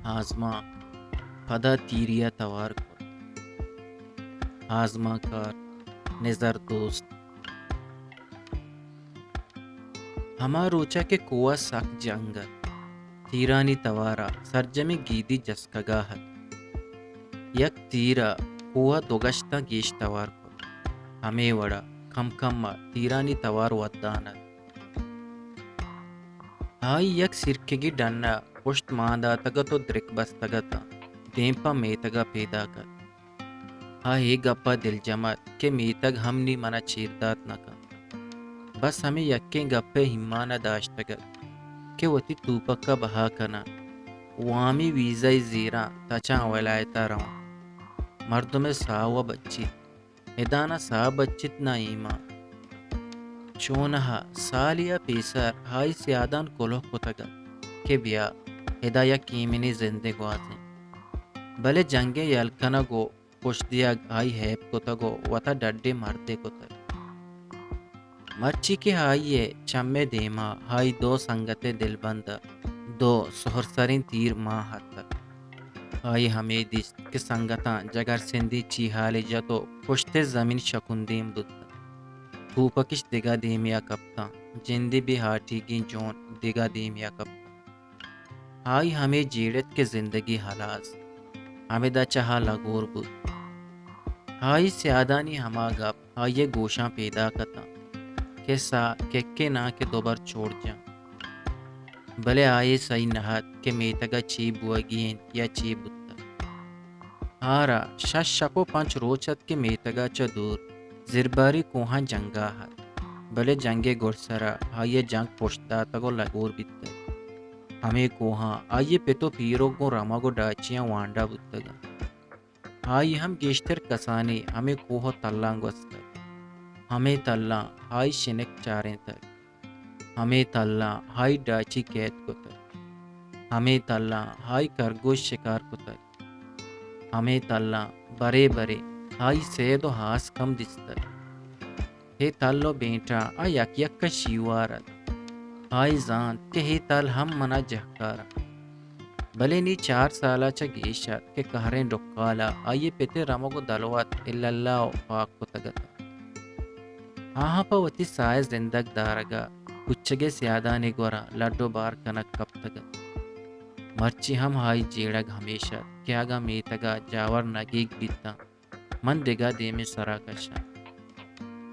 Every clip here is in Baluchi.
آزمانک پدا تیری ءَ توار کت۔ آزمانکار نظر دوست۔ ہما روچ ءَ کہ کوہ ءَ سک جنگ ات، تیرانی توار ءَ سرجمیں گیدی جسکگ ءَ ات۔ یک تیر ءَ کوہ ءَ دو گشتاں گیش توار کت۔ ہمے وڑ ءَ کم کم ءَ تیرانی توار ودان ات۔ آئی یک سیرکگی ڈن ءَ پشت مان داتگ ات ءُ درک بستگ ات اَنت، دیم پہ میتگ ءَ پیداک ات۔ آ اے گپ ءَ دلجم ات کہ میتگ ہم نی من ءَ چیر دات نہ کنت۔ بس ہمے یکیں گپ ءِ ایمان ءَ داشتگ ات کہ وتی توپک ءَ بہا کناں، وامی ویزہ ءِ زیراں تچاں ولایت ءَ رواں۔ مردم ءِ ساہ ءَ بچیت۔ ادا نہ ساہ بچیت نہ ایمان۔ چوناہا سالے ءَ پیسر آئی سیادان کلوہ کتگ ات کہ بیا ادا یک ایمنیں زندے گوازیں۔ بلے جنگ ءِ یل کنگ ءُ پشت دیگ آئی ہیپ کتگ ءُ وت ءَ ڈڈیں مردے کتگ۔ مرچی کہ آئی ءِ چم ءِ دیما آئی دو سنگت ءِ دلبند ءَ دو سہرسریں تیر مان اتک۔ آئی ہمے دیست کہ سنگتاں جگرسندی چیہالے جت ءُ پشت ءِ زمین شکندیم بوت۔ توپکش دگہ دیمے ءَ کپتاں، جندی بے ہاٹیگیں جون دگہ دیمے ءَ کپتاں۔ آئی ہمے جیڑت کہ زندگی ہلاس، ہمدا چہ آ لگور بوت۔ آئی سیادانی ہما گپ آئی ءِ گوشاں پیداک اتاں کہ ساہ ککے ناں کہ دوبر چوڑ جاں۔ بلے آئی ءَ سہی نہ ات کہ میتگ ءَ چے بوگی انت یا چے بوتگ۔ آرا شش شپ ءُ پنچ روچ ات کہ میتگ ءَ چہ دور زرباری کوہاں جنگا ات، بلے جنگ ءِ گڈسرا آئی ءَ جنگ پشت داتگ ءُ لگور بیتگ۔ ہمے کوہاں آئی ءِ پت ءُ پیرک گوں رمگ ءُ ڈاچیاں وانڈا بوتگ انت۔ آئی ہم گیشتر کسانی ہمے کوہ ءُ تلاں گوستگ۔ ہمے تلاں آئی شنک چارینتگ۔ ہمے تلاں آئی ڈاچی کید کتگ۔ ہمے تلاں آئی کرگوش شکار کتگ۔ ہمے تلاں برے برے آئی سید ءُ ہاسک ہم دیستگ۔ اے تل ءُ بینٹاں آ یک یک ءَ شیوار ات۔ آئی زانت کہ اے تل ہم من ءَ جہکار انت۔ بلے نی چار سال ءَ چہ گیش ات کہ کہریں ڈکال ءَ آئی ءِ پت ءِ رمگ ءُ دلوت الا اللہ ءَ پاک کتگ ات۔ آہاں پہ وتی ساہ ءِ زندگ دارگ ءَ کوچگ ءِ سیادانی گوراں لڈ ءُ بار کنگ کپتگ ات۔ مرچی ہم آئی جیڑگ ہمیش ات کہ اگاں میتگ ءَ جاور نگیگ بیتاں، من دگہ دیمے سرا کشاں۔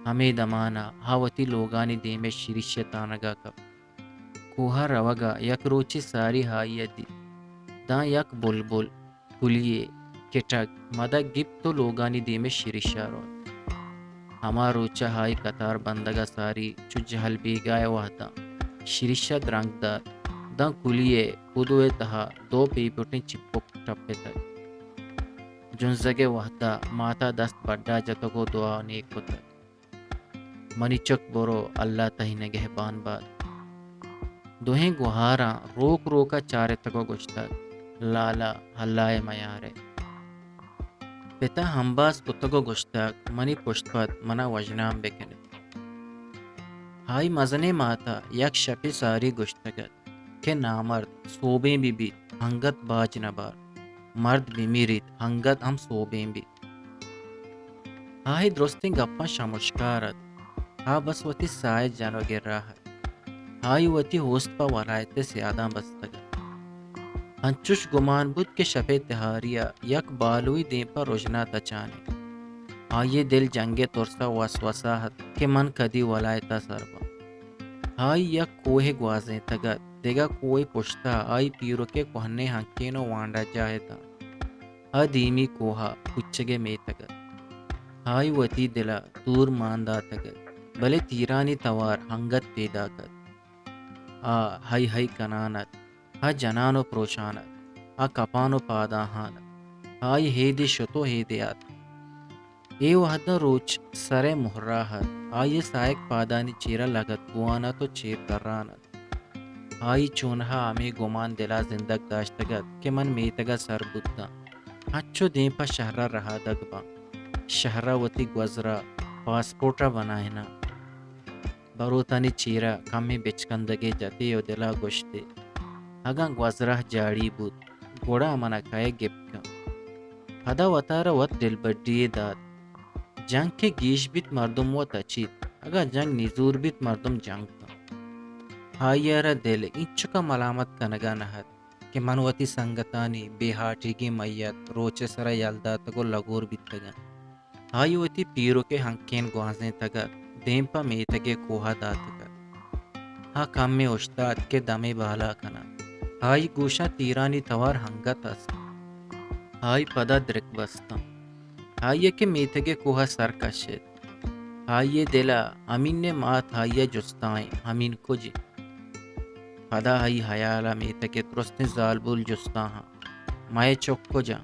ہمے دمان ءَ آ وتی لوگانی دیم ءَ شریش ءِ تانگ ءَ کپت۔ کوہ ءَ روگ ءَ یک روچے ساری آئی ءَ دیت۔ داں یک بلبل کلی یے کٹگ مدگ گپت ءُ لوگانی دیم ءَ شریش ءَ روت۔ ہما روچ ءَ آئی قطار بندگ ءَ ساری چو جہل بیگاہ ءِ وہداں شریش ءَ درنگ دات۔ داں کلی ءِ کدو ءِ تہا دو پیپٹیں چپک ٹپتگ۔ جنزگ ءِ وہد ءَ مات ءَ دست بڈ ءَ جتگ ءُ دعا نیک کتگ۔ منی چک برو، اللہ تئی نگہبان بات۔ دوئیں گوہاراں روک روک ءَ چارتگ ءُ گوشتگ، لالا، اللہ ءَ میارے۔ پت ءَ ہمباز کتگ ءُ گوشتگ، منی پشت پد من ءَ وژنام بکن ات۔ آئی مزنیں مات ءَ یک شپے ساری گوشتگ ات کہ نامرد سوبین بہ بیت، انگت باج نہ بارت۔ مرد بہ میریت، انگت ہم سوبین بیت۔ آئی درستیں گپاں شمشکار ات۔ آ بس وتی ساہ ءِ جن ءُ گرا ات۔ آئی وتی اوست پہ ولایت ءِ سیاداں بستگ ات۔ انچش گمان بوت کہ شپ ءِ تہاری ءَ یک بالوئی دیم پہ رژنا تچان انت۔ آئی ءِ دل جنگ ءِ ترس ءُ وسوسہ ات کہ من کدی ولایت ءَ سر باں۔ آئی یک کوہے گوازینتگ ات، دگہ کوہے پشت ءَ آئی پیرک ءِ کوہنیں ہنکین ءُ وانڈجاہ اتاں۔ آ دیمی کوہ ءَ کوچگے میتگ ات۔ آئی وتی دل ءَ دور مان داتگ ات، بلے تیرانی توار انگت پیداک ات۔ آ ہئی ہئی کنان ات، آ جنان ءُ پروشان ات، آ کپان ءُ پاداہان ات۔ آئی ہیدے شت ءُ ہیدے آتک۔ اے وہداں روچ سر ءِ مہرا ات۔ آئی ءِ ساہگ پادانی چیرا لگت بوان ات ءُ چیر دران ات۔ آئی چونہا ہمے گمان دلا زندگ داشتگ ات کہ من میتگا سر بوتاں، انچو دیم پہ شہرا رہادگ باں، شہرا وتی گوزرا پاسپورٹا بنائیناں۔ بروتانی چیرا کمے بچکندگے جتے ءُ دلا گوشتے، اگاں گوزرہ جاڑی بوت، گڑا من ءَ کئے گپت کن؟ پدا وتارا وت دلبڈی یے دات۔ جنگ کہ گیش بیت مردم وت تچیت، اگاں جنگ نزور بیت مردم جنگ کنت۔ آئی ءَ را دل اینچک ءَ ملامت کنگ ءَ نہ ات کہ من وتی سنگتانی بے ہاٹیگیں میت روچ ءِ سرا یل داتگ ءُ لگور بیتگ آں۔ آئی وتی پیرک ءِ ہنکین گوانزینتگ ات، دیم پہ میتگ ءِ کوہ ءَ داتگ ات۔ آ کمے اوشتات کہ دمے بالا کناں۔ آئی گوشاں تیرانی توار ہنگت است۔ آئی پدا درک بستاں۔ آئی ءَ کہ میتگ ءِ کوہ ءَ سر کشت، آئی ءِ دل ءَ امین ءِ مات آئی ءَ جستا ایں، امین کج انت؟ پدا آئی ہیال ءَ میتگ ءِ درستیں زالبول جستا آں، مئے چک کج آں؟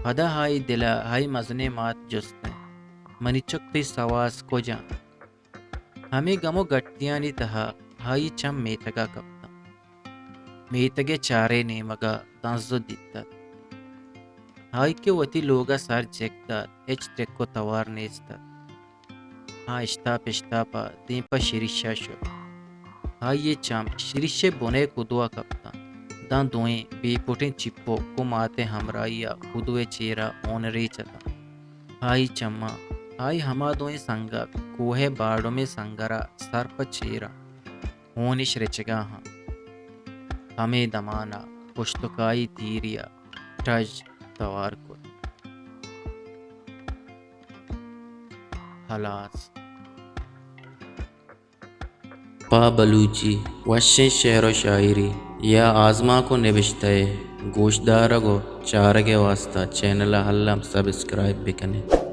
پدا آئی دل ءَ آئی مزنیں مات جست انت، منی چک تئی سواس کج آں؟ ہمے گم ءُ گٹیانی تہا آئی چم میتگ ءَ کپتاں۔ میتگ ءِ چاریں نیمگ ءَ دنز ءُ دیت ات۔ آئی کہ وتی لوگ ءَ سر جک دات، ہچ ترک ءُ توار نیست ات۔ آ اشتاپ اشتاپ ءَ دیم پہ شریش ءَ شت۔ آئی ءِ چم شریش ءِ بن ءِ کدو ءَ کپتاں۔ داں دوئیں بے پٹیں چیپک گوں مات ءِ ہمراہی ءَ کدو ءِ چیر ءَ ہون ریچ اتاں۔ آئی چماں آئی ہما دوئیں سنگت کوہ ءِ باڈمیں سنگر ءَ سر پہ چیر ءَ ہون اش رچگ ءَ آں۔ ہمے دمان ءَ پشتکائی تیری ءَ ٹژ توار کت۔ ہلاس۔ پہ بلوچی وشیں شعر ءُ شاعری یا آزمانک ءُ نبشتہ ءِ گوشدارگ ءُ چارگ ءِ واستہ چینل ءَ الم سبسکرائب بہ کن ات۔